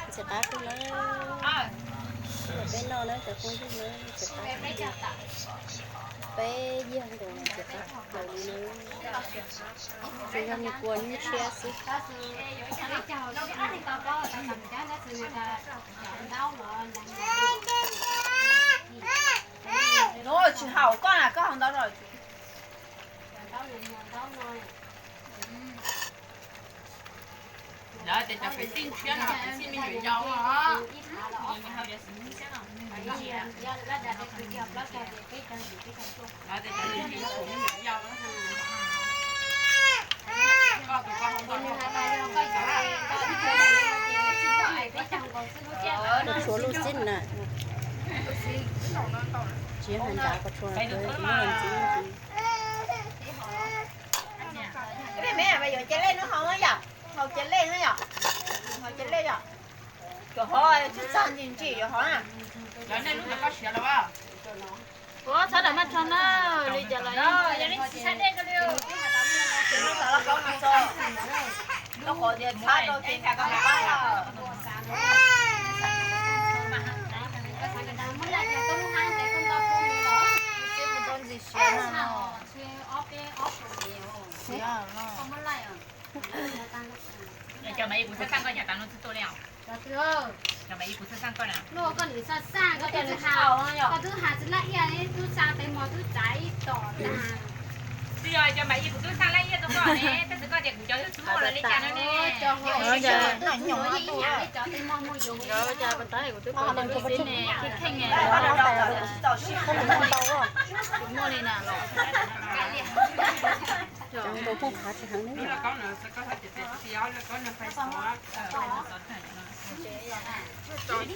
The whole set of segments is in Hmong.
Ntxim qab kawg na, peb noj na cov phooj ywg na, ntxim qab kawg li. Peb yog nkaus ntxim qab plaws li na. Tsuas yog me kua nyuaj tshiab xwb. Tsis haum koj na, koj haus ntau lawm. Lawv tias cov kwv tij tshiab no kwv tij me nyuam yau os. Lawv tias cov me nyuam yau. Koj tshuav lub xib na. Tsis yog hais nrad koj tshuav, tsis muaj leej txiv. Ua, txhob dam maj rho na, li cas los yog nej tsis txhab dej ko li. Cov Maiv Yij kuv txhaj xaj koj cas tas no tsis tuaj li os? Cov Maiv Yij kuv txhaj xaj koj na. Luaj koj nim xaj xaj koj twb has, koj twb has tsis laj iaj twb xa tes mos twb tsav ib tom na. Twb yog cov Maiv Yij kuv twb xaj laj iaj rau koj ne, tab sis koj tias kuv cov twb muaj los li cas no ne. Cov ib yam li cov tes mos mus yoov. Kuv twb pom cov twb xib ne, kheej kheej ne. Kuv muaj li na los. Cov nkaus phooj qhav tsis heev ne. Twb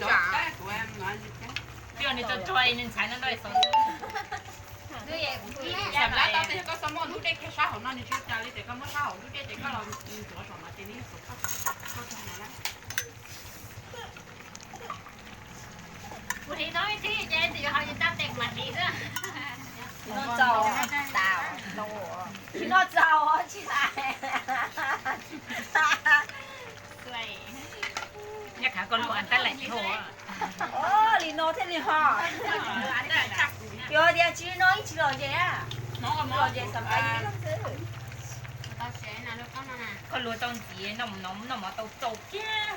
yog nws tso tsuag nws ntxhais no nrog xov xwb. Xam lab tau tias yog koj xav muaj lub dej kiag sab hauv no nws tsis ua cas li, ces koj muab sab hauv lub dej ces koj los ntxuav saum no ces nws yeej xauv koj. Kuv hliv no ib txhij ces tsis yuav haus ces txaj tes kuv mam hliv xwb. Tsis noj txaus, tsis noj txaus tsis hais. Nyob khav koj lub an tab laim dhau. Li no thiaj li ho. Yog tias tsis li no ib tsis lom zem, lom zem xav pab ib leeg xwb. Koj luag tau ntxiv, noj mov tau tsaus kiag.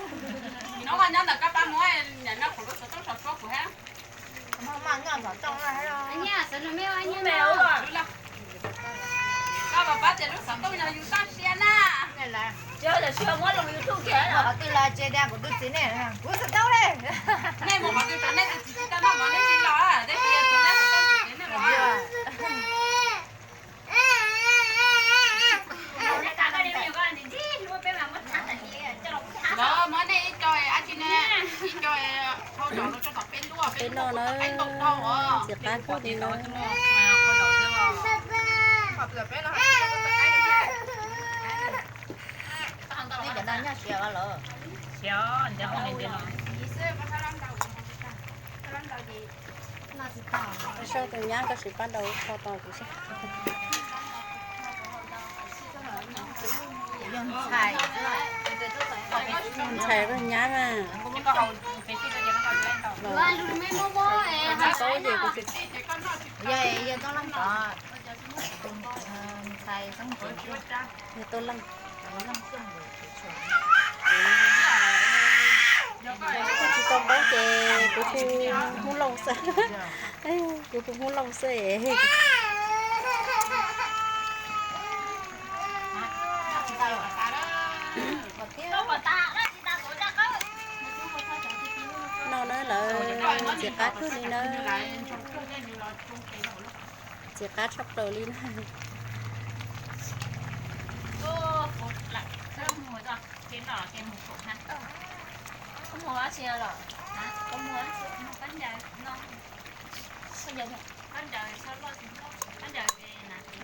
Nyob ntawm koj pab muab noj qhov lub xov tooj saum suab kuv hab. Koj pab tias lub xov tooj yog yus toj siab na. Tsis yog muab loo YouTube kiag, qhov twg los tsis tias kuv tus txiv ne, kuv xov tooj ne. Nej mus qhov twg rau nej tus txiv tsis tau noj mov nej tsis los, nej tsis yog tus nej xov tooj tsis nej los. Los muab nej ib co dab tsi ne, ib co hau zaum los rau tom peb lub, peb lub noj na, ntxim qab kawg li na. Siav, ntiav hauv li ntiav no. Koj sau tus nyab koj sim pab ntaus kho tos kuv seb. Ntxhais koj nyab mas. Yog Tau Leej. Koj tsis tau paub ces kuv hu Hmoob Lauj xwb. Kuv hu Hmoob Lauj xwb. No na lawv ntxim qab kawg li na. Ntxim qab tshaj plaws li na.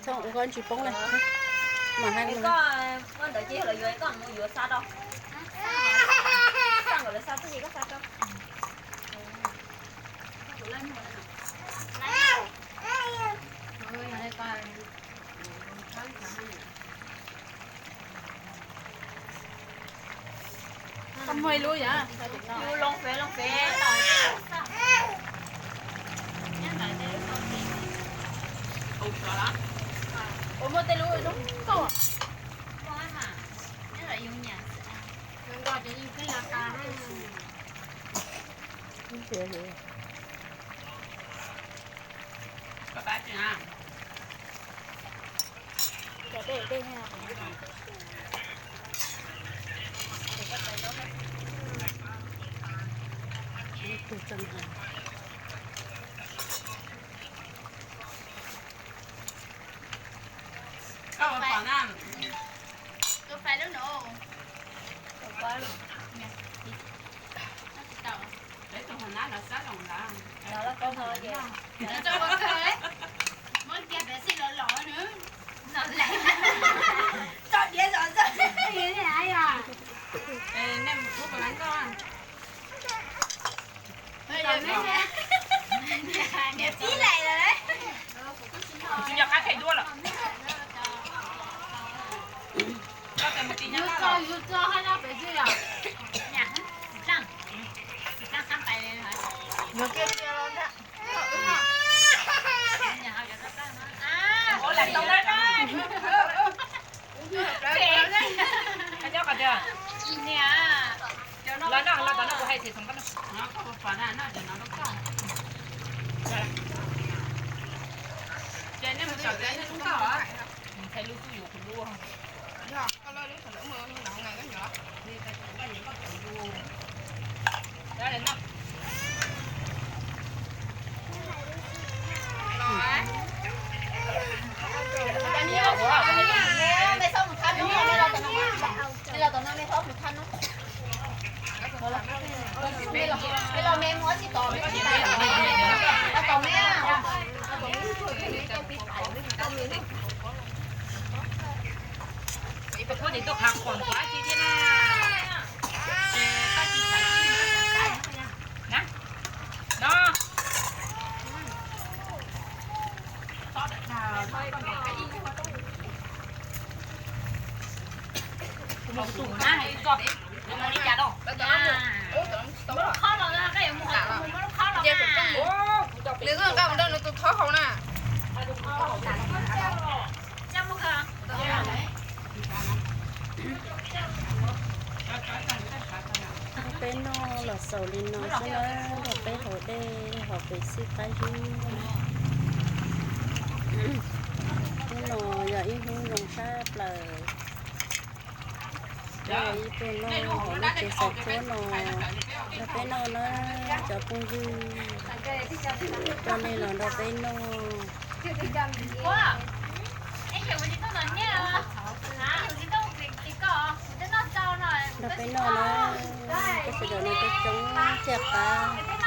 Txhob ua koj tsis poob na. Mam hais koj ntawd ces lawv yuav koj mus yuav xa rau. Xa nkawd lawv xa txog ces koj xa rau. Koj tus laj nyug lawm no. Laj nyug. Ua li ko. Txhob li ko na. Muaj ib lub yom, lub loo fem loo fem. Ua muaj tej lub zoo nkauj. Tus fais lub no. Peb tus hauv nab los xab zoo lawm. Muab kiag pem xij los los nws. Tso diav zom zaws. Nej mus ub pem hauv nkoj. Niam txiv laim lawm. Tsis nco qab khaij duab lawm. Yus txo, yus txo hab nyob pem xwb yom. Yus kiag kiag los ntag. Ua lam tau na. Koj nyob qhov twg? Los noj, los tom no kuv hais tias txhoov koj noj. Ntxhais lub xub yus kuv lub. Kuv nim tuaj qhav quas kuv dab tsi thiab na. Ces koj tsis xaiv tib na. No. Kuv mus tus na hais koj, yuav mus li cas los. Nws nqa mus rau nws tus thob hau na. Nrog peb noj los xaus li no xwb na, nrog peb haus dej haus pem xwb qab zib. Hnub no yog ib hnub zoo tshaj plaws. Ib tug noj, nej tsev xaws cuab no, nrog peb noj na cov phooj ywg, coj nej los nrog peb noj. Nrog peb noj na, peb sawv daws noj coob coob thiaj qab.